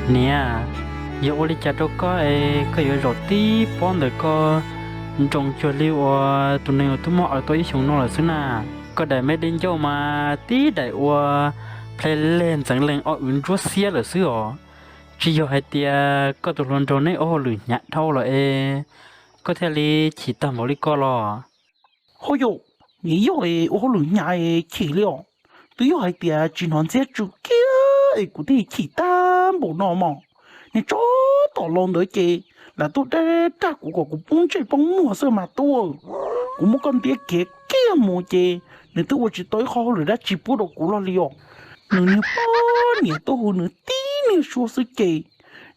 Niam, yuav ua li cas rau koj es koj yuav zaum tib pob ntawm koj nroos cuag li uas tus neeg uas twb muaj aws tau ib xyoos no lawm xwb na? Koj daim me di ncauj mas tib daim ua ple leg ntxeev lees o wv ntsuab xiab lawm xwb os. Tsis yog hais tias koj tus hluas nraug neb ua hauj lwm hnyav dhau lawm es koj thiaj li chim tag npaum li ko los? Ho yog, nws yog ua hauj lwm hnyav es chim li os. Twb yog hais tias tsis hnov ntxhiab tsw kiag es kuv thiaj chim tag npaum no mog. Niag tsov tom laus ntawd ces lam tuaj dag dag kuv kom kuv poob ntsej poob muag xwb mas tub. Kuv muab koj ntiab khiav kiag mus ces nws twb ua tsis tau ib qho hauj lwm dab tsi pub rau kuv los li os. Nws niag poj niam tuaj hu nws tib niag suab xwb ces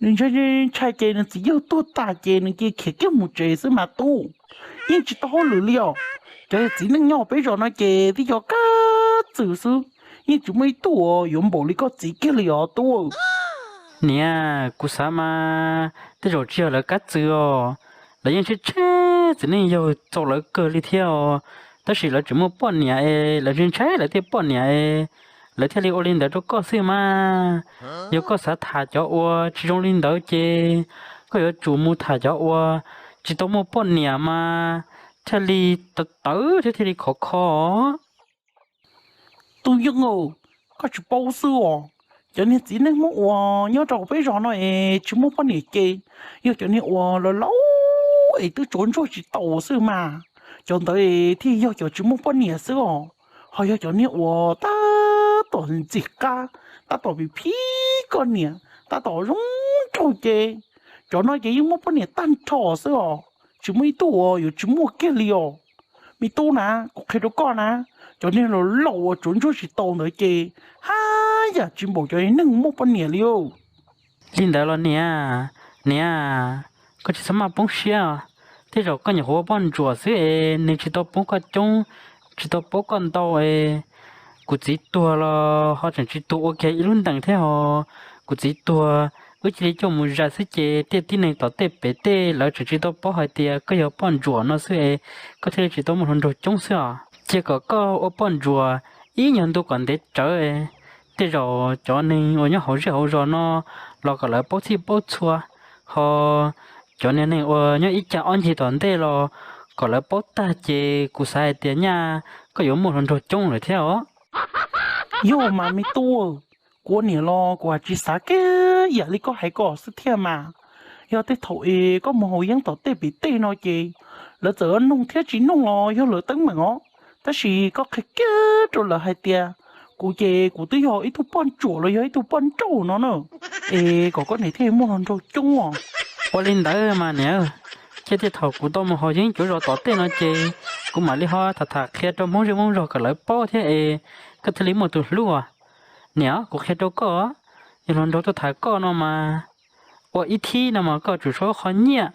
nws ntshai ntshai ces nws txiv yawg tuag tas ces nws cia khiav kiag mus tsev xwb mas tub. Yeej tsis tau hauj lwm li os. Cov txiv neej nyob peb zos no ces twb yog kab txwm xwb, yeej tsis muaj ib tug uas yuav npaum li koj txiv kiag li os tub. Niam, kuv xav mas tej zaum tsis yog lawv kab txwm os, lawv yeej tshaib tshaib txiv neej yog txaus lawv kawg li thiab os. Tab sis lawv tseem muaj poj niam es lawv ntshai ntshai lawv tej poj niam es lawv thiaj li ua li ntawd rau koj xwb mas. Yog koj xav tham cov uas tsis zoo li ntawd ces koj yuav tsum mus tham cov uas tsis tau muaj poj niam mas thiaj li tawv tawv thiab thiaj li khov kho. Tus yawg, koj tsis paub xwb os. Cov niag txiv neej Hmoob uas nyob rau peb zos no es tsis muaj poj niam ces yog cov niag uas laus laus es twb tsuav ntsuag tsis tau xwb mas. Cov ntawd thiaj yog cov tsis muaj poj niam xwb os. Ho yog cov niag uas tab tom ntxim qab, tab tom phim phim poj niam, tab tom zoo nraug ces cov no ces yeej muaj poj niam tag nrho xwb os. Tsis muaj ib tug uas yuav tsis muaj kiag li os. Me tub na, kuv qhia rau koj na, cov niag laus laus uas tsuav ntsuag tsis tau ntawd ces haj yam tsis npaum cov neeg muaj poj niam li. Li ntawd los niam, niam, koj tsis txhob maj poob siab. Tej zaum koj nyuam qhuav ua poj ntsuam xwb es nws tsis tau poob koj coob, tsis tau paub koj ntau es kuv txiv tuag los ho tseem tsis tuag ua kiag ib lub ntees thiab ho. Kuv txiv tuag, wb cia li coj mus zais xwb ces tej tib neeg tom tej pem tej lawv tseem tsis tau paub hais tias koj yog poj ntsuam no xwb es koj thiaj li tsis tau muaj hluas nraug coob xwb os. Cia kom koj ua poj ntsuam ib nyuag ntu kom ntev tsawv, tej zaum cov neeg uas nyob hauv zej hauv zos no los kom lawv paub txhij paub txhua, ho cov niag neeg uas nyob ib cag ob ncig tom ntej los kom lawv paub tag ces kuv xav hais tias nyaj koj yuav muaj hluas nraug coob lawm thiab os. Yog mas me tub, kuv ua niam los kuv tsis xav kiag yam li koj hais ko xwb thiab mas. Yog tej thaum es koj mus haus yeeb tom tej pem tej no ces lawv txawm noog thiab tsis noog los yog lawv teeb meem os. Tab sis koj qhia kiag rau lawv hais tias kuv ces kuv twb yog ib tug poj ntsuam los yog ib tug poj nrauj no na, es kom koj niam thiaj muaj hluas nraug coob os. Ua li ntawd mas niam, cia tej thaum kuv tau mus haus yeeb cuav zos tom tej no ces kuv mam li ho tham tham qhia rau Hmoob zej Hmoob zog kom lawv paub thiab es koj thiaj li muaj tus hlub. Niam, kuv qhia rau koj, yog hluas nraug tuaj tham koj no mas ua ib thib no mas koj tsum sau qho nyiaj,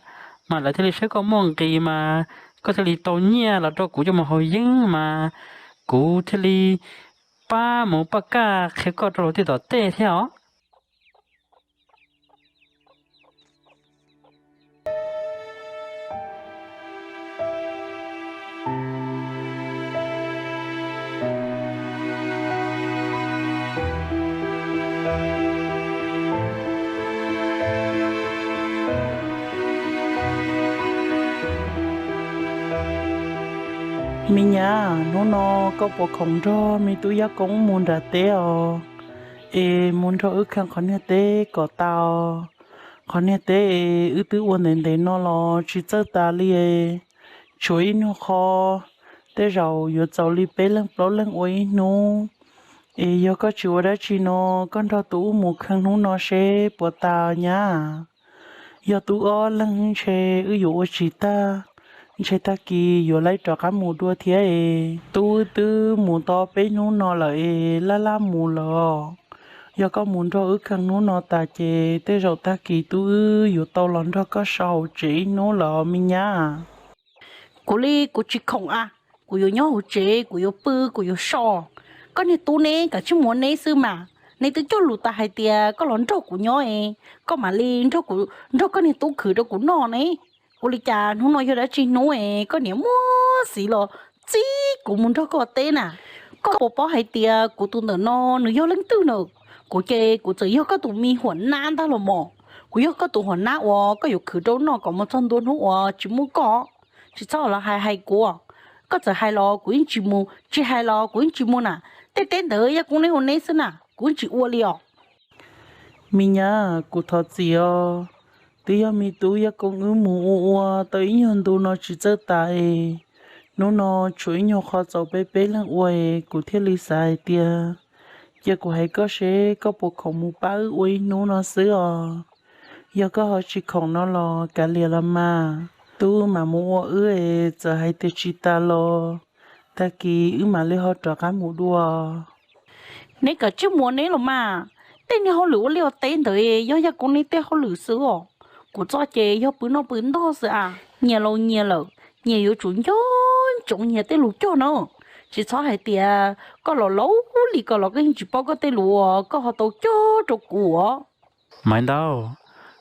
mas lawv thiaj li saib koj muaj nqis mas koj thiaj li tau nyiaj los rau kuv coj mus haus yeeb mas kuv thiaj li pab mus pab kaj qhia koj rau luag tej tom tej thiab os. Me nyab, hnub no koj puas khoom nrog me tub Yaj Koob mus nram teb os? Es mus nrog wb kheej qhov niag teb kom tau. Qhov niag teb es wb twb ua ntev ntev no los tsis txawj tas li. Tshuav ib nyuag qho, tej zaum yuav txaus li peb leeg plaub leeg ua ib hnub. Es yog koj tsis ua dab tsi no, koj nrog tub wb mus kheej hnub no seb puas tas nyab. Yog tub ob leeg ntshe wb yuav ua tsis tag, ntshe tag kis yuav laib rov qab mus dua thiab es. Tub wb twb mus tau peb hnub no lawm es laj laj mus lawm. Yog koj mus nrog wb kheej hnub no tas ces tej zaum tag kis tub wb yuav tau los nrog koj so hauv tsev ib hnub lawm me nyab. Kuv li kuv tsis khoom a, kuv yuav nyob hauv tsev, kuv yuav pw, kuv yuav so. Koj niag tub neb kav tsij mus neb xwb mas, neb twb cog lus tas hais tias koj los nrog kuv nyob es koj mam li nrog koj niag tub khwv rau kuv noj ne. Ua li cas hnub no yog dab tsi hnub es koj niam muab xiv los txib kuv mus nrog koj teb na? Koj puas paub hais tias kuv tus ntawm no nws yog leej twg na? Kuv ces kuv txawm yog koj tus me huam nab ntag los mas. Kuv yog koj tus huam nab uas koj yuav khwv rau noj kom mus txog ntua hnub uas tsis muaj koj. Tsis txhob los hais hais kuv. Koj txawm hais los kuv yeej tsis mus, tsis hais los kuv yeej tsis mus na. Tej teb ntawd Yaj Koob neb ua neb xwb na, kuv yeej tsis ua li os. Me nyab, kuv thov txim os. Twb yog me tub Yaj Koob wb mus ua ua tau ib nyuag ntu no tsis txawj tas es hnub no tshuav ib nyuag qho txaus peb peb leeg ua es kuv thiaj li xav hais tias cia kuv hais koj seb koj puas khoom mus pab wb ua ib hnub no xwb os. Yog koj ho tsis khoom no los kav liam los mas, tub mam mus ua wb es txawm hais tias tsis tas los tag kis wb mam li ho rov qab mus dua. Neb kav tsij mus ua neb los mas, tej niag hauj lwm ua liaj ua teb ntawd yog Yaj Koob neb tej hauj lwm xwb os. Kuv txoj ces yog pw noj pw ntog xwb a. Nyias laus nyias lawm, nyias yuav tsum nco ntsoov nyias tej lus cog na. Tsis txhob hais tias koj los laus li ko los koj yeej tsis paub koj tej lus uas koj ho tau cog rau kuv os. Maiv Ntaub,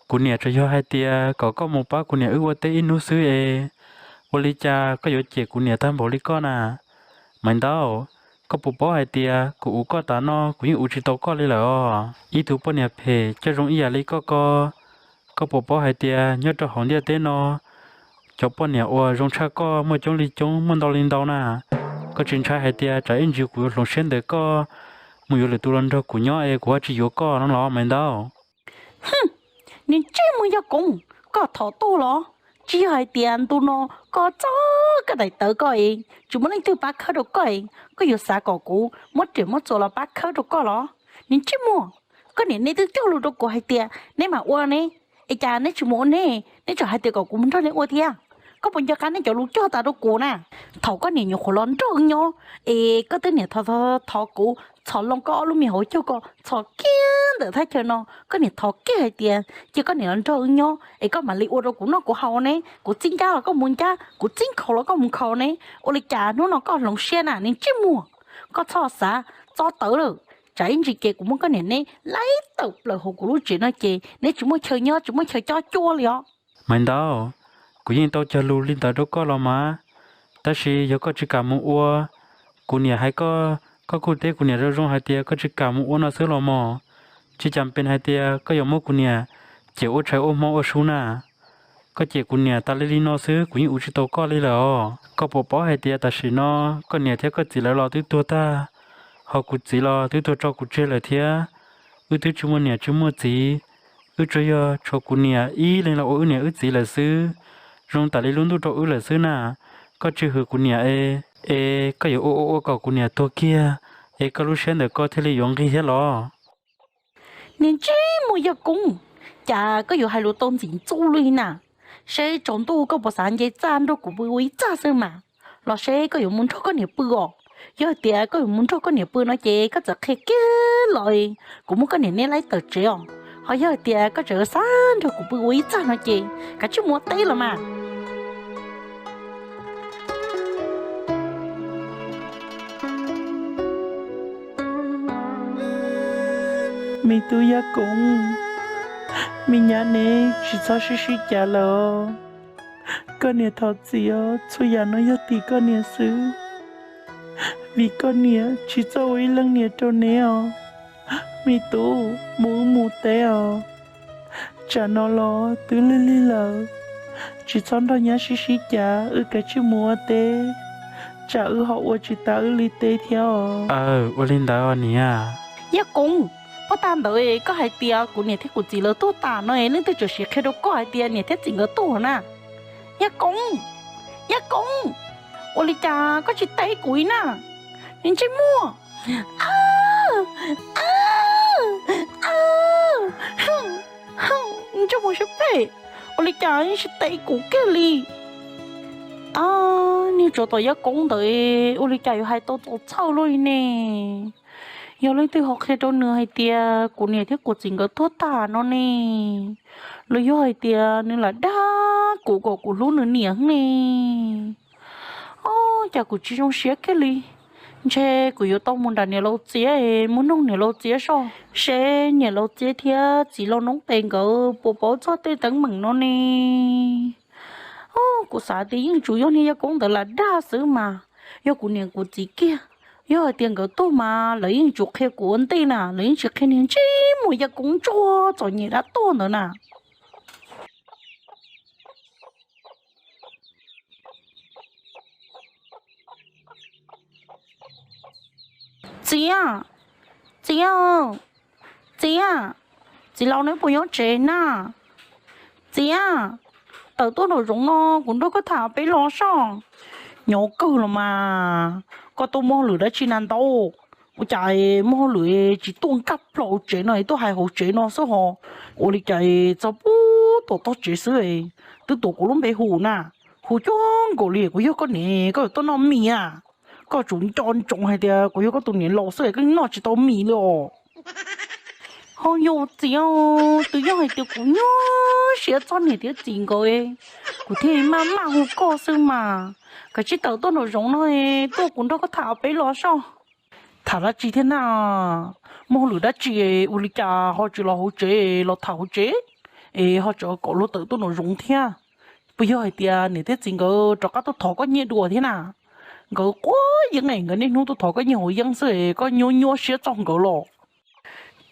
kuv niam tsuas yog hais tias kom koj mus pab kuv niam wb ua teb ib hnub xwb es, ua li cas koj yuav cem kuv niam tag npaum li koj na? Maiv Ntaub, koj puas paub hais tias kuv uv koj tas no kuv yeej uv tsis tau koj li lawm os. Ib tug poj niam phem coj zoo ib yam li koj ko, koj puas paub hais tias nyob rau hauv ntiaj teb no cov poj niam uas zoo tshaj koj muaj coob li coob muaj ntau li ntau na? Koj tsis ntshai hais tias tsam ib ntsis kuv yuav hloov siab ntawm koj mus yuav lwm tus los nrog kuv nyob es kuv ho tsis yuav koj no los Maiv Ntaub? Niag ntsej muag Yaj Koob, koj thov tuaj los? Tsis yog hais tias ntu no koj txog koj daim tawv koj es tsis muaj leej twg pab khawb rau koj es koj yuav xav kom kuv muab riam muab txuas los pab khawb rau koj los? Niag ntsej muag, koj niam neb twb cog lus rau kuv hais tias neb mam ua ne, es cas neb tsis mus ua ne? Neb tseem hais tias kom kuv mus nrog neb ua thiab. Koj puas nco qab neb cov lus cog tas rau kuv na? Thaum koj niam nyuam qhuav los nrog wb nyob es koj twb niam thov thov kuv txhom loo koj ob lub me hauv caug ko txhom kiag ntawm thaj chaw no, koj niam thov kiag hais tias cia koj niam los nrog wb nyob es koj mam li ua rau kuv noj kuv haus ne, kuv txib ncab los koj mus ncab, kuv txib nkhaus los koj mus nkhaus ne. Ua li cas hnub no koj hloov siab na niag ntsej muag? Koj txhob xav txog tawv lawm, tsam ib ntsis ces kuv muab koj niam neb laib tawm plaws hauv kuv lub tsev no ces neb tsis muaj chaw nyob tsis muaj chaw cob cuab li os. Maiv Ntaub, kuv yeej tau cog lus li ntawd rau koj los mas, tab sis yog koj tsis kam mus ua, kuv niam hais koj, koj kuj teb kuv niam zoo zoo hais tias koj tsis kam mus ua no xwb los mas. Tsis cas pes hais tias koj yuav muab kuv niam cem ua tshais ua hmo ua su na. Koj cem kuv niam tas li li no xwb kuv yeej ua tsis tau koj li lawm os. Koj puas paub hais tias tam sim no koj niam thiab koj txiv lawv los twb tuag tag, ho kuv txiv los twb tuag tso kuv tseg lawm thiab. Wb twb tsis muaj niam tsis muaj txiv, wb tsuas yog tshuav kuv niam ib leeg los ua wb niam wb txiv lawm xwb. Zoo tas li lub ntuj rau wb lawm xwb na. Koj tsis hwm kuv niam es, es koj yuav ua ua ua kom kuv niam tuag kiag, es koj lub siab ntawm koj thiaj li yuav nqig thiab los? Niag ntsej muag Yaj Koob, cas koj yuav hais lus tau ntxim ntxub li na? Seb tsaus ntuj koj puas xav nce txaj nrog kuv pw ua ib txaj xwb mas, los seb koj yuav mus nrog koj niam pw os. Yog hais tias koj yuav mus nrog koj niam pw no ces koj txawm qhia kiag los kuv muab koj niam neb laib tawm tsev os. Ho yog hais tias koj tseem xav nrog kuv pw ua ib txaj no ces kav tsij mus ua teb los mas. Me tub Yaj Koob, me nyab neb tsis txhob sib sib cav lawm os. Koj niam thov txim os, txhua yam no yog tim koj niam xwb. Vim koj niam tsis txawj ua ib leej niam rau neb os. Me tub, mus wb mus teb os. Tsam no los twb lig lig lawm, tsis txhob nrog nyab sib sib cav, wb kav tsij mus ua teb, tsam wb ho ua tsis tas wb li teb thiab os. Aw, ua li ntawd os niam. Yaj Koob, poj tag ntawd koj hais tias kuv niam thiab kuv txiv lawv tuag tas no es leej twg tseem siv qhia rau koj hais tias niam thiab txiv nkawd tuag na? Yaj Koob, Yaj Koob, ua li cas koj tsis teb kuv li na? Niag ntsej muag. Ntsej muag siab phem, ua li cas yeej tsis teb kuv kiag li. Niag tsov tom Yaj Koob ntawd ua li cas yuav hais tau txaus txhawj luaj li ne? Yog leej twg ho qhia rau nws hais tias kuv niam thiab kuv txiv nkawd tuag tag no ne? Los yog hais tias nws lam dag kuv kom kuv hlub nws niam ne? Os, cas kuv tsis zoo siab kiag li. Ntshe kuv yuav tau mus nram niam laus txiv, mus noog niam laus txiv soj, seb niam laus txiv thiab txiv laus noob tes nkawd puas paub txog tej teeb meem no ne. Os, kuv xav tias yeej tsuas yog niag Yaj Koob ntawd lam dag xwb mas. Yog kuv niam kuv txiv kiag, Yog hais tias nkawd tuag mas lawv yeej tsum qhia kuv ua ntej na, lawv yeej tsis qhia niag ntsej muag yaj koob ntsuag txom nyem dab tuag ntawd na. Txiv, txiv, txiv, txiv laus, neb puas nyob tsev na? Txiv, tawm tuaj nraum zoov no, kuv nrog koj tham peb los soj. Nyob kawg los mas, koj tuaj muaj hauj lwm dab tsi na ntaub? Ua cas muaj hauj lwm tsis tuaj nkag plaws tsev no, tuaj hais hauv tsev no xwb ho? Ua li cas txog puag tom tog tsev xwb, twb tuav kuv lub npe hu na, hu cuag nkaus li kuv yog koj niam, koj yuav tuaj noj mis a? Koj tsum nco ntsoov hais tias kuv yog koj tus niam laus xwb, koj noj tsis tau mis li os. Ho yus txiv, twb yog hais tias kuv nyuaj siab txog niam thiab txiv nkawd, kuv thiaj maj maj hu koj xwb mas. Kav tsij tawm tuaj nraum zoov no, tuaj kuv nrog koj tham peb los soj. Tham dab tsi thiab na? Muaj hauj lwm dab tsi ua li cas ho tsis los hauv tsev, los tham hauv tsev es ho tseem kom luag tawm tuaj nraum zoov thiab? Puas yog hais tias niam thiab txiv nkawd rov qab tuaj thov koj nyiaj dua thiab na? Nkawd quav yeeb es nkawd niaj hnub tuaj thov koj nyiaj hauv yeeb xwb, koj nyuaj nyuaj siab txog nkawd los?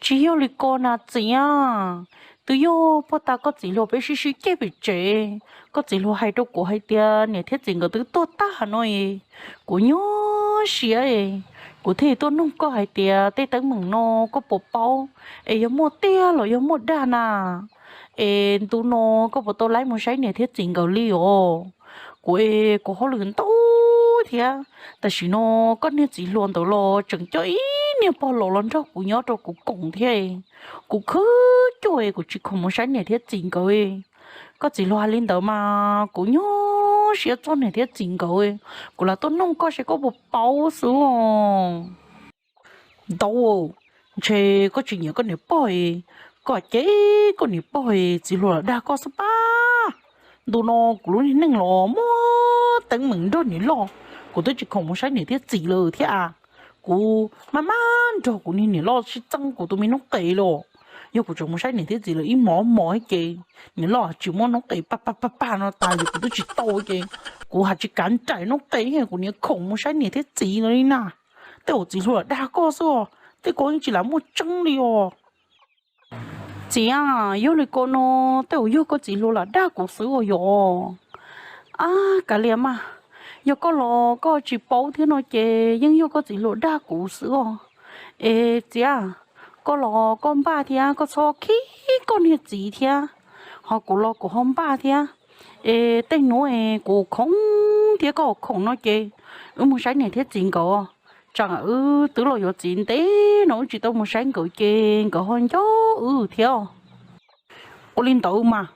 Tsis yog li ko na txiv, twb yog puag ta koj txiv hluas peb sib sib ceg pem tsev, koj txiv hluas hais rau kuv hais tias niam thiab txiv nkawd twb tuag tag no, kuv nyuaj siab, kuv thiaj tuaj nug koj hais tias tej teeb meem no koj puas paub, es yog muaj tiag los yog muaj dag na? Es ntu no koj puas tau laib mus saib niam thiab txiv nkawd li os? Kuv es kuv hauj lwm ntau thiab, tam sim no koj niag txiv hluas ntawd los tseem coj ib niag pog laus los nrog kuv nyob rau kuv koom thiab, kuv khwv cuag kuv tsis khoom mus saib niam thiab txiv nkawd. Koj txiv hluas hais li ntawd mas kuv nyuaj siab txog niam thiab txiv nkawd, kuv lam tuaj nug koj seb koj puas paub xwb os. Ntaub, ntshe koj tsis nyiam koj niam pog, koj cia koj niam pog txiv hluas lam dag koj xwb pab. Ntu no kuv lub niag neej los muaj teeb meem nrog niam loj, kuv twb tsis khoom mus saib niam thiab txiv lawm thiab a. Kuv maj maj nrog kuv niag niam loj sib txeeb kuv tus me noob qes los. Yog kuv tseem mus saib niam thiab txiv lawm ib hmos hmo ces niam loj tsis muab noob qes pag pag pag pag no tas kuv twb tsis tau ces kuv hais tsis kav nraim noob qes, kuv niam khoom mus saib niam thiab txiv no li na. Tej uas txiv hluas lam dag koj xwb os, tej ko yeej tsis lam muaj tseeb li os. Txiv, yog li ko no, tej uas yog koj txiv hluas lam dag kuv xwb os yog. Ab, kav liam mas, yog koj los koj tsis paub thiab no ces yeej yog koj txiv hluas dag kuv xwb os. Es txiv, koj los koj npaj thiab koj txhob khib koj niag txiv thiab, ho kuv los kuv ho npaj thiab. Es tej hnub es kuv khoom thiab koj khoom no ces wb mus saib niam thiab txiv nkawd. Tsam wb twb los yuav txiv ntev no wb tsis tau mus saib nkawd ces nkawd ho nco wb thiab. Ua li ntawd mas,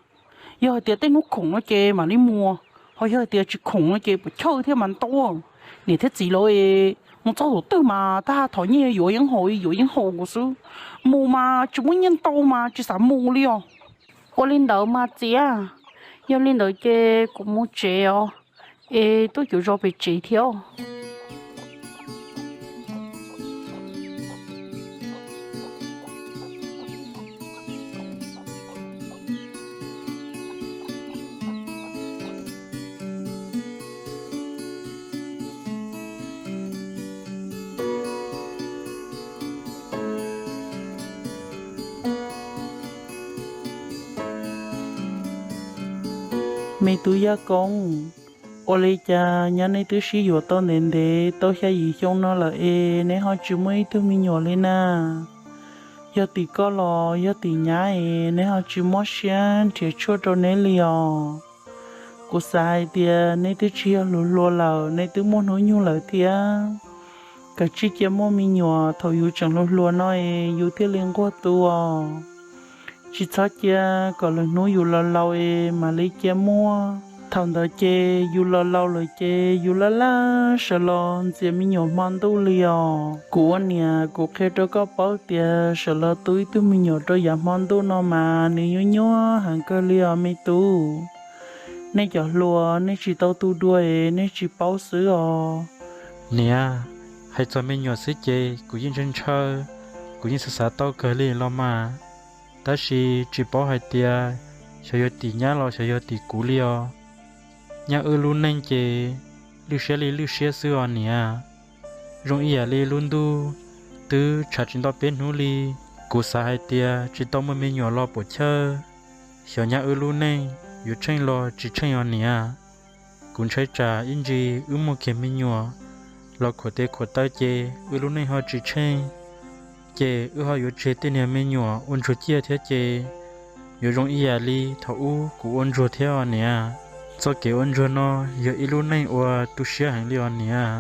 yog hais tias tej hnub khoom no ces mam li mus, ho yog hais tias tsis khoom no ces puas chawj thiab mas ntau. Niam thiab txiv lawv mus txog thaum twg mas tab thov nyiaj yuav yeeb haus yuav yeeb haus nkaus xwb. Mus mas tsis muaj nyiaj ntau mas tsis xav mus li os. Ua li ntawd mas txiv, yog li ntawd ces kuv mus tsev os, es tuaj cuv zos pem tsev thiab. Me tub Yaj Koob, ua li cas nyab neb twb sib yuav tau ntev ntev tau xya yim xyoo no lawm es neb ho tsis muaj ib tug me nyuam li na? Yog tim koj los yog tim nyab es neb ho tsis mob siab nrhiav tshuaj rau neb li os? Kuv xav hais tias neb twb tsis yog hluas hluas lawm, neb twb muaj hnub nyoog lawm thiab. Kav tsij cia muaj me nyuam thaum yus tseem hluas hluas no es yus thiaj li nquag tu os. Tsis txhob cia kom lwm hnub yus laus laus es mam li cia muaj. Thaum ntawd ces yus laus laus lawm ces yus laj laj sawv los ntxias me nyuam hmo ntuj li os. Kuv ua niam kuv qhia rau koj paub tias sawv los tu ib tug me nyuam rau yav hmo ntuj no mas nws nyuaj nyuaj heev kawg li os me tub. Nej cov hluas nej tsis tau tu dua es nej tsis paub xwb os. Niam, hais txog me nyuam xwb ces kuv yeej ntshaw ntshaw, kuv yeej xav xav tau kawg li los mas, tab sis tsis paub hais tias xyov yog tim nyab los xyov yog tim kuv li os. Nyab wb lub neej ces lwj siab li lwj siab xwb os niam. zoo ib yam li lub ntuj twb tshav tsis nto peb hnub li. Kuv xav hais tias tsis tau muaj me nyuam los puas chawj, xyov nyab wb lub neej yuav tsheej los tsis tsheej os niam. Kuv ntshai tsam ib ntsis wb muaj kiag me nyuam los khuam tes khuam taw ces wb lub neej ho tsis tsheej, ces wb ho yuav tseg tej niag me nyuam ua ntsuag ciaj thiab ces yuav zoo ib yam li thaum ub kuv ua ntsuag thiab os niam. Txoj kev ua ntsuag no yog ib lub neej uas tu siab heev li os niam.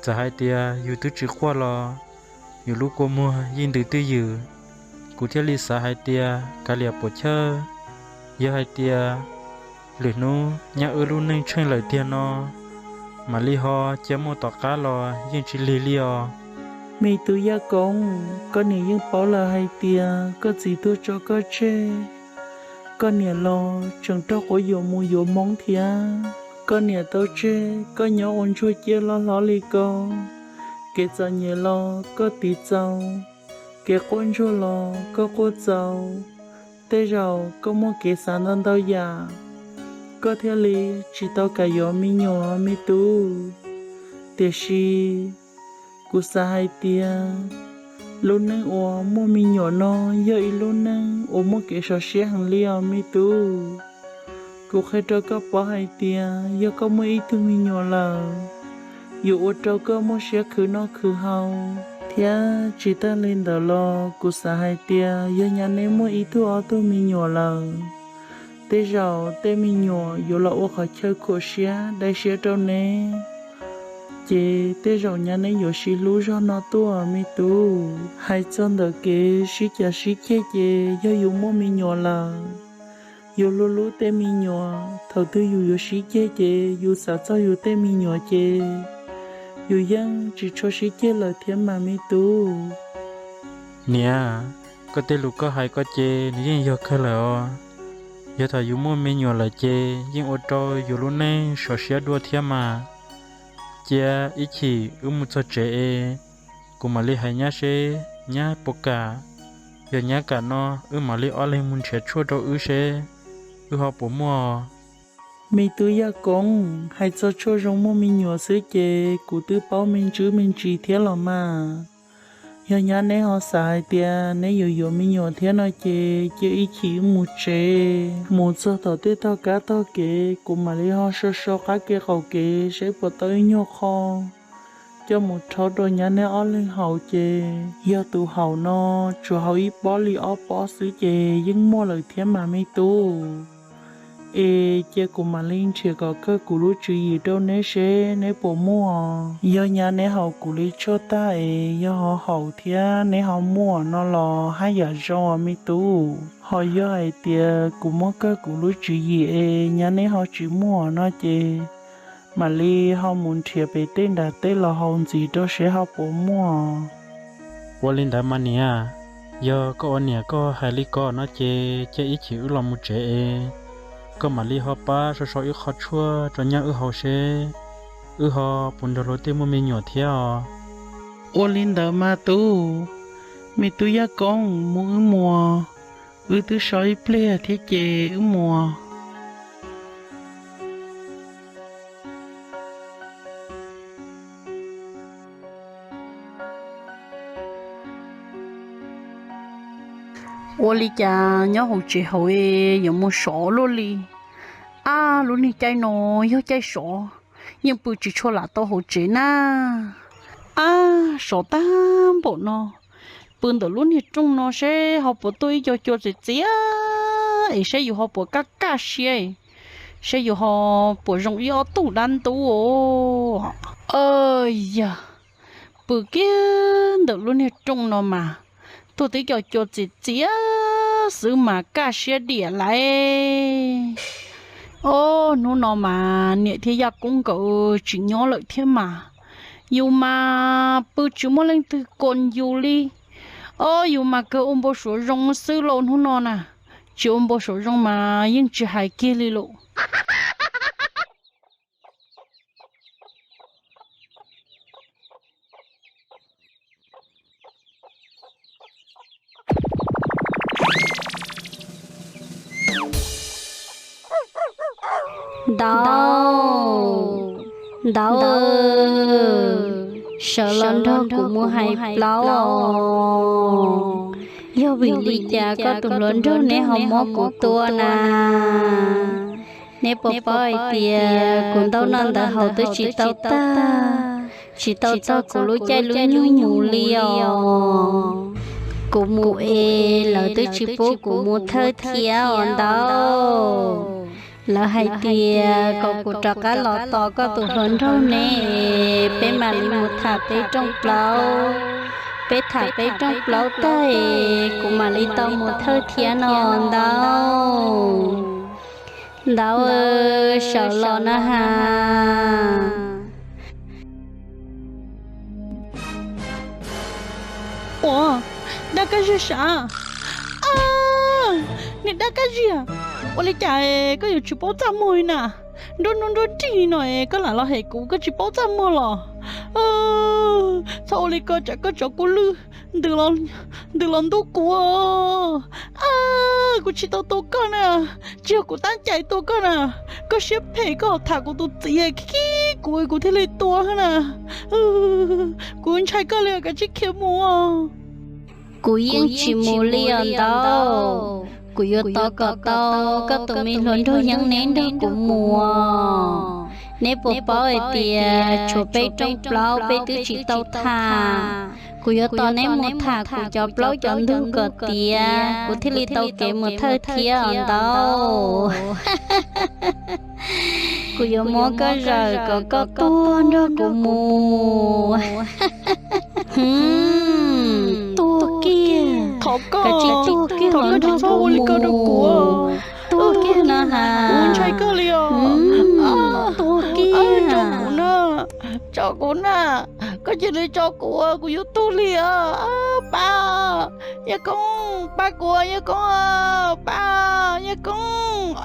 Txawm hais tias yus twb tsis quaj los yus lub kua muag yeej ntws twj ywm. Kuv thiaj li xav hais tias kav liam puas chawj, yog hais tias lwm hnub nyab wb lub neej tsheej lawm tiag no, mam li ho cia muaj tom qab los yeej tsis lig li os. Me tub Yaj Koob, koj niam yeej paub lawm hais tias koj txiv tuag tso koj tseg, koj niam los tseem raug quab yuam mus yuav Hmoob thiab. Koj niam tau tseg koj nyob ua ntsuag ciaj loj hlob li ko, kev txom nyem los koj tiv txaus, kev quaj ntsuag los koj quaj txaus. Tej zaum koj muaj kev xav ntau ntau yam, koj thiaj li tsis tau kam yuav me nyuam me tub. Tiam sis kuv xav hais tias lub neej uas muaj me nyuam no yog ib lub neej uas muaj kev sov siab heev li os me tub. Kuv qhia rau koj paub hais tias yog koj muaj ib tug me nyuam lawm, yuav ua rau koj muaj siab khwv noj khwv haus, thiab tsis tag li ntawd los kuv xav hais tias yog nyab neb muaj ib tug ob tug me nyuam lawm, tej zaum tej me nyuam yuav los ua qhov chaw khuam siab dai siab rau neb, ces tej zaum nyab neb yuav sib hlub zog no tuaj me tub. Hais txog ntawm kev sib cav sib ceg ces yog yus muaj me nyuam lawm, yus hlub hlub tej me nyuam, thaum twg yus yuav sib ceg ces yus xav txog yus tej me nyuam ces yus yeej tsis tshua sib ceg lawm thiab mas me tub. Niam, koj tej lus koj hais ko ces nws yeej yog kawg lawm os. Yog thaum yus muaj me nyuam lawm ces yeej ua rau yus lub neej sov siab dua thiab mas. Cia ib chim wb mus txog tsev es kuv mam li hais nyab seb nyab puas kam. Yog nyab kam no wb mam li ob leeg mus nrhiav tshuaj rau wb seb wb ho puas muaj. Me tub Yaj Koob, hais txog tshuaj zoo muaj me nyuam xwb ces kuv twb paub me ntsis me ntsis thiab los mas. Yog nyab neb ho xav hais tias neb yuav yuav me nyuam thiab no ces cia ib chim wb mus tsev, mus txog tom tej tog kab tog kev kuv mam li ho so so qab kev qaum kev seb puas tau ib nyuag qho coj mus rhaub rau nyab neb ob leeg haus ces yog tus haus no tsuas haus ib pob li ob pob xwb ces yeej muaj lawm thiab mas me tub. Es cia kuv mam li nrhiav kom kawg kuv lub tswv yim rau neb seb neb puas muaj. Yog nyab neb haus kuv li tshuaj tag es yog ho haus thiab neb ho muaj no los haj yam zoo me tub. Ho yog hais tias kuv muab kawg kuv lub tswv yim es nyab neb ho tsis muaj no ces mam li ho mus nrhiav pem tej nram tej los haus ntxiv rau seb ho puas muaj. Ua li ntawd mas niam, yog koj ua niam koj hais li ko no ces cia ib chim wb los mus tsev es koj mam li ho pab sau sau ib qho tshuaj rau nyab wb haus seb wb ho puas nrog luag tej muaj me nyuam thiab os. Ua li ntawd mas tub, me tub Yaj Koob, mus wb mus, wb twb so ib pliag thiab ces wb mus. Ua li cas nyob hauv tsev hauv yuav mus sov luaj li? Ab, lub niag caij no yog caij sov, yeej pw tsis tshua lam tau hauv tsev na. Ab, sov tag npaum no, pw ntawm lub niag rooj no seb ho puas tuaj ib co cua txias txias es seb yus ho puas kaj kaj siab, seb yus ho puas zoo ib ob tug dab ntub os. Yog pw kiag ntawm lub niag rooj no mas tuaj tib co cua txias txias xwb mas kaj siab diam lauj. Ob hnub no mas niam thiab Yaj Koob nkawd tsis nyob lawm thiab mas, yus mas pw tsis muaj leej twg kom yus li. Ob, yus mas kawg ua npau suav zoo xwb lauj hnub no na, tsis ua npau suav zoo mas yeej tsis hais kiag li lauj. Ntawd, ntawd, sawv los nrog kuv mus hais plaub os. Yog vim li cas koj tus hluas nraug neb ho muab kuv tua na? Neb puas paub hais tias kuv ntaub noj ntawv haus twb tsis tau tag, tsis tau txog kuv lub caij lub nyoog mus li os. Kuv mus es lawv twb tsis pub kuv mus thawj thiab os ntau. Lawv hais tias kom kuv rov qab los tos koj tus hluas nraug ne, peb mam li mus tham peb rooj plaub. Peb tham peb rooj plaub tag es kuv mam li tau mus thawj thiab no ntau. Ntau, sawv los na has. Ua, dab kab ziag sav. Niag dab kab ziag, ua li cas koj yuav tsis paub txaj muag li na? Nruab hnub nruab nrig no koj lam los hem kuv, koj tsis paub txaj muag los? Txhob ua li ko tsam koj tsov kuv lwj ntws los ntub kuv. Kuv tsis tau tua koj na, tsis yog kuv tab cai tua koj na. Koj siab phem koj ho tham kuv tus txiv khib kuv, kuv thiaj li tua na. Kuv ntshai koj li os, kav tsij khiav mus. Kuv yeej tsis mus li os ntau. Kuv yuav tos kom tau koj tus me hluas nraug yeeb neb nrog kuv mus. Neb puas paub hais tias tshuav peb rooj plaub peb twb tsis tau tham. Kuv yuav tos neb mus tham kuv cov plaub cov ntug kom tiav kuv thiaj li tau kev mus thawj thiab os ntau. Kuv yuav muab koj zawm kom koj tuag nrog kuv mus. Tuag kiag, thov koj, kav tsij tuag kiag, thov koj tsis txhob ua li ko rau kuv. Tuag kiag no has, kuv ntshai koj li os. Tuag kiag, tso kuv na, tso kuv na, koj cia li tso kuv, kuv yuav tuag li os. Pab, Yawg Koob, pab kuv, Yawg Koob, pab, Yawg Koob.